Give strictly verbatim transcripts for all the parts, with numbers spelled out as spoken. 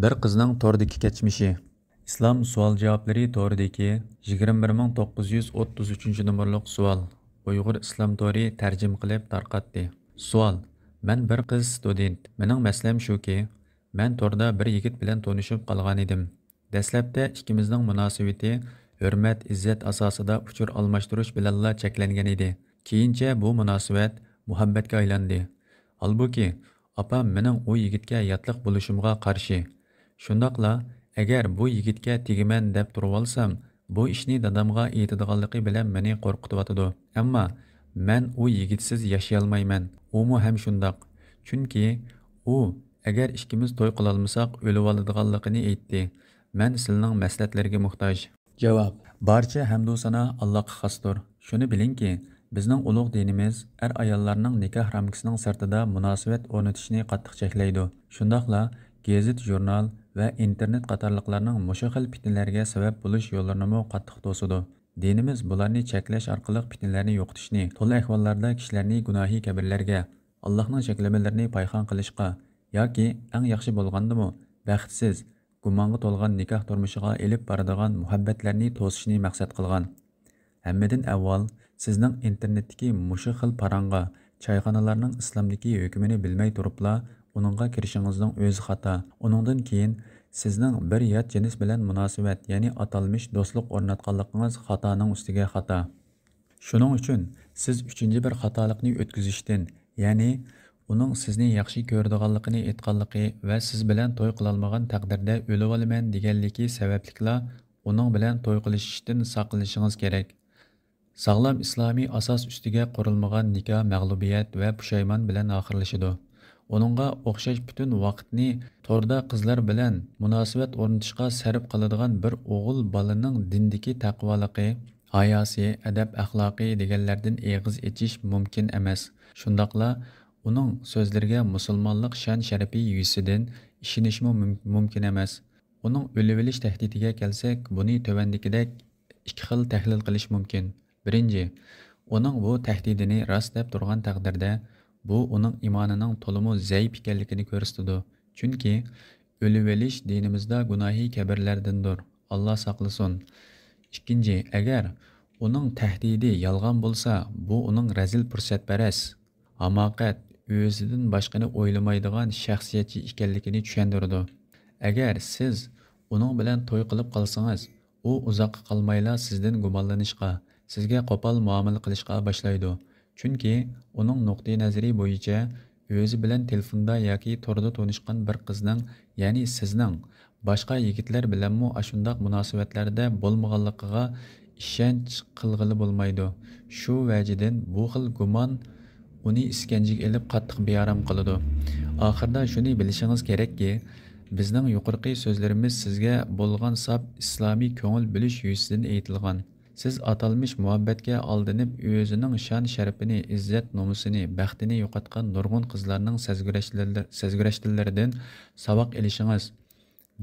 بىر قىزنىڭ توردىكى كەچمىشى. ئىسلام سوئال-جاۋابلىرى تورىدىكى يىگىرمە بىر مىڭ توققۇز يۈز ئوتتۇز ئۈچىنچى نومۇرلۇق سوئال. ئۇيغۇر ئىسلام تورى تەرجىمە قىلىپ تارقاتتى. سوئال: مەن بىر قىز ستۇدېنت. مېنىڭ مەسىلەم شۇكى، مەن توردا بىر يىگىت بىلەن تونۇشۇپ قالغانىدىم. دەسلەپتە ئىككىمىزنىڭ مۇناسىۋىتى ھۆرمەت-ئىززەت ئاساسىدا ئۇچۇر ئالماشتۇرۇش بىلەنلا چەكلەنگەن ئىدى. كېيىنچە بۇ مۇناسىۋەت مۇھەببەتكە ئايلاندى. ھالبۇكى، ئاپام مېنىڭ ئۇ يىگىتكە ياتلىق بولۇشۇمغا قارشى. شۇنداقلا، ئەگەر بۇ يىگىتكە تېگىمەن دەپ تۇرۇۋالسام، بۇ ئىشنى دادامغا ئېيتىدىغانلىقى بىلەن مېنى قورقۇتۇۋاتىدۇ. ئەمما مەن ئۇ يىگىتسىز ياشىيالمايمەن. ئۇمۇ ھەم شۇنداق. چۈنكى ئۇ، ئەگەر ئىككىمىز توي قىلالمىساق، ئۆلۈۋالىدىغانلىقىنى ئېيتتى. مەن سىلىنىڭ مەسلىھەتلىرىگە موھتاج. جاۋاب: بارچە ھەمدۇ سانا ئاللاغا خاستۇر. شۇنى بىلىڭكى، بىزنىڭ ئۇلۇغ دىنىمىز ئەر-ئاياللارنىڭ نىكاھ رامكىسىنىڭ سىرتىدا مۇناسىۋەت ئورنىتىشنى قاتتىق چەكلەيدۇ. شۇنداقلا گېزىت-ژۇرنال ۋە ئىنتېرنېت قاتارلىقلارنىڭ مۇشۇ خىل پىتنىلەرگە سەۋەب بولۇش يوللىرىنىمۇ قاتتىق توسىدۇ. دىنىمىز بۇلارنى چەكلەش ئارقىلىق پىتنىلەرنى يوقىتىشنى، تولا ئەھۋاللاردا كىشىلەرنى گۇناھى كەبىرلەرگە، ئاللاھنىڭ چەكلىمىلىرىنى پايخان قىلىشقا ياكى ئەڭ ياخشى بولغاندىمۇ بەختسىز، گۇمانغا تولغان نىكاھ تۇرمۇشىغا ئېلىپ بارىدىغان مۇھەببەتلەرنى توسۇشنى مەقسەت قىلغان. ھەممىدىن ئەۋۋال، سىزنىڭ ئىنتېرنېتتىكى مۇشۇ خىل پاراڭغا، چايخانىلارنىڭ ئىسلامدىكى ھۆكمىنى بىلمەي تۇرۇپلا ئۇنىڭغا كىرىشىڭىزنىڭ ئۆزى خاتا. ئۇنىڭدىن كېيىن سىزنىڭ بىر يات جىنس بىلەن مۇناسىۋەت، يەنى ئاتالمىش دوستلۇق ئورناتقانلىقىڭىز خاتانىڭ ئۈستىگە خاتا. شۇنىڭ ئۈچۈن سىز ئۈچىنچى بىر خاتالىقنى ئۆتكۈزۈشتىن، يەنى ئۇنىڭ سىزنى ياخشى كۆرىدىغانلىقىنى ئېيتقانلىقى ۋە سىز بىلەن توي قىلالمىغان تەقدىردە ئۆلۈۋالىمەن دېگەنلىكى سەۋەبلىكلا ئۇنىڭ بىلەن توي قىلىشىشتىن ساقلىنىشىڭىز كېرەك. ساغلام ئىسلامىي ئاساس ئۈستىگە قۇرۇلمىغان نىكاھ مەغلۇبىيەت ۋە پۇشايمان بىلەن ئاخىرلىشىدۇ. ئۇنىڭغا ئوخشاش پۈتۈن ۋاقىتنى توردا قىزلار بىلەن مۇناسىۋەت ئورنىتىشقا سەرپ قىلىدىغان بىر ئوغۇل بالىنىڭ دىندىكى تەقۋالىقى، ھاياسى، ئەدەپ-ئەخلاقى دېگەنلەردىن ئېغىز ئېچىش مۇمكىن ئەمەس. شۇنداقلا ئۇنىڭ سۆزلىرىگە مۇسۇلمانلىق شان-شەرىپى يۈزىسىدىن ئىشىنىشمۇ مۇم-، مۇمكىن ئەمەس. ئۇنىڭ ئۆلۈۋېلىش تەھدىتىگە كەلسەك، بۇنى تۆۋەندىكىدەك ئىككى خىل تەھلىل قىلىش مۇمكىن. بىرىنچى، ئۇنىڭ بۇ تەھدىتىنى راست دەپ تۇرغان تەقدىردە، بۇ ئۇنىڭ ئىمانىنىڭ تولىمۇ زەئىپ ئىكەنلىكىنى كۆرسىتىدۇ. چۈنكى ئۆلۈۋېلىش دىنىمىزدا گۇناھى كەبىرلەردىندۇر. ئاللا ساقلىسۇن. ئىككىنچى، ئەگەر ئۇنىڭ تەھدىتى يالغان بولسا، بۇ ئۇنىڭ رەزىل پۇرسەتپەرەس، ھاماقەت، ئۆزىدىن باشقىنى ئويلىمايدىغان شەخسىيەتچى ئىكەنلىكىنى چۈشەندۈرىدۇ. ئەگەر سىز ئۇنىڭ بىلەن توي قىلىپ قالسىڭىز، ئۇ ئۇزاققا قالمايلا سىزدىن گۇمانلىنىشقا، سىزگە قوپال مۇئامىلە قىلىشقا باشلايدۇ. چۈنكى ئۇنىڭ نۇقتىئى نەزىرى بويىچە ئۆزى بىلەن تېلېفوندا ياكى توردا تونۇشقان بىر قىزنىڭ، يەنى سىزنىڭ، باشقا يىگىتلەر بىلەنمۇ ئاشۇنداق مۇناسىۋەتلەردە بولمىغانلىقىغا ئىشەنچ قىلغىلى بولمايدۇ. شۇ ۋەجىدىن بۇ خىل گۇمان ئۇنى ئىسكەنجىگە ئېلىپ قاتتىق بىئارام قىلىدۇ. ئاخىردا شۇنى بىلىشىڭىز كېرەككى، بىزنىڭ يۇقىرىقى سۆزلىرىمىز سىزگە بولغان ساپ ئىسلامىي كۆڭۈل بۆلۈش يۈزىسىدىن ئېيتىلغان. سىز ئاتالمىش مۇھەببەتكە ئالدىنىپ، ئۆزىنىڭ شان-شەرىپىنى، ئىززەت-نومۇسىنى، بەختىنى يوقاتقان نۇرغۇن قىزلارنىڭ سەزگۈرەشلىرى-، سەزگۈرەشلىرىدىن ساۋاق ئېلىشىڭىز.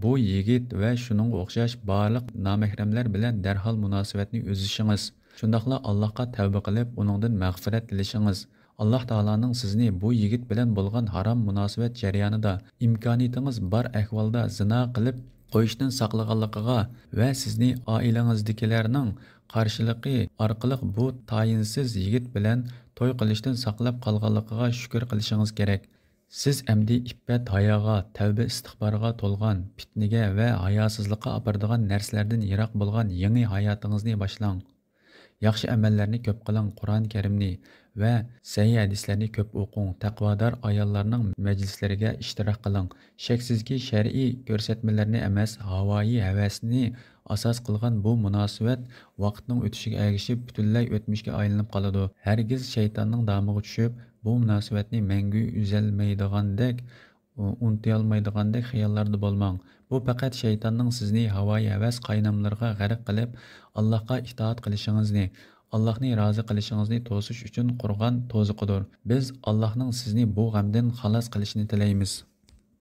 بۇ يىگىت ۋە شۇنىڭغا ئوخشاش بارلىق نامەھرەملەر بىلەن دەرھال مۇناسىۋەتنى ئۈزۈشىڭىز، شۇنداقلا ئاللاھقا تەۋبە قىلىپ، ئۇنىڭدىن مەغپىرەت تىلىشىڭىز. ئاللاھ تائالانىڭ سىزنى بۇ يىگىت بىلەن بولغان ھارام مۇناسىۋەت جەريانىدا ئىمكانىيىتىڭىز بار ئەھۋالدا زىنا قىلىپ قويۇشتىن ساقلىغانلىقىغا ۋە سىزنى ئائىلىڭىزدىكىلەرنىڭ قارشىلىقى ئارقىلىق بۇ تايىنسىز يىگىت بىلەن توي قىلىشتىن ساقلاپ قالغانلىقىغا شۈكۈر قىلىشىڭىز كېرەك. سىز ئەمدى ئىپپەت-ھاياغا، تەۋبە-ئىستىغپارغا تولغان، پىتنىگە ۋە ھاياسىزلىققا ئاپىرىدىغان نەرسىلەردىن يىراق بولغان يېڭى ھاياتىڭىزنى باشلاڭ. ياخشى ئەمەللەرنى كۆپ قىلىڭ، قۇرئان كەرىمنى ۋە سەھىھ ھەدىسلەرنى كۆپ ئوقۇڭ، تەقۋادار ئاياللارنىڭ مەجلىسلىرىگە ئىشتىراك قىلىڭ. شەكسىزكى، شەرئىي كۆرسەتمىلەرنى ئەمەس، ھاۋايى ھەۋەسنى ئاساس قىلغان بۇ مۇناسىۋەت ۋاقىتنىڭ ئۆتۈشىگە ئەگىشىپ پۈتۈنلەي ئۆتمۈشكە ئايلىنىپ قالىدۇ. ھەرگىز شەيتاننىڭ دامىغا چۈشۈپ، بۇ مۇناسىۋەتنى مەڭگۈ ئۈزەلمەيدىغاندەك، ئۇنتۇيالمايدىغاندەك خىياللاردا بولماڭ. بۇ پەقەت شەيتاننىڭ سىزنى ھاۋايى ھەۋەس قايناملىرىغا غەرق قىلىپ، ئاللاھقا ئىتائەت قىلىشىڭىزنى، ئاللاھنى رازى قىلىشىڭىزنى توسۇش ئۈچۈن قۇرغان تۇزىقىدۇر. بىز ئاللاھنىڭ سىزنى بۇ غەمدىن خالاس قىلىشىنى تىلەيمىز.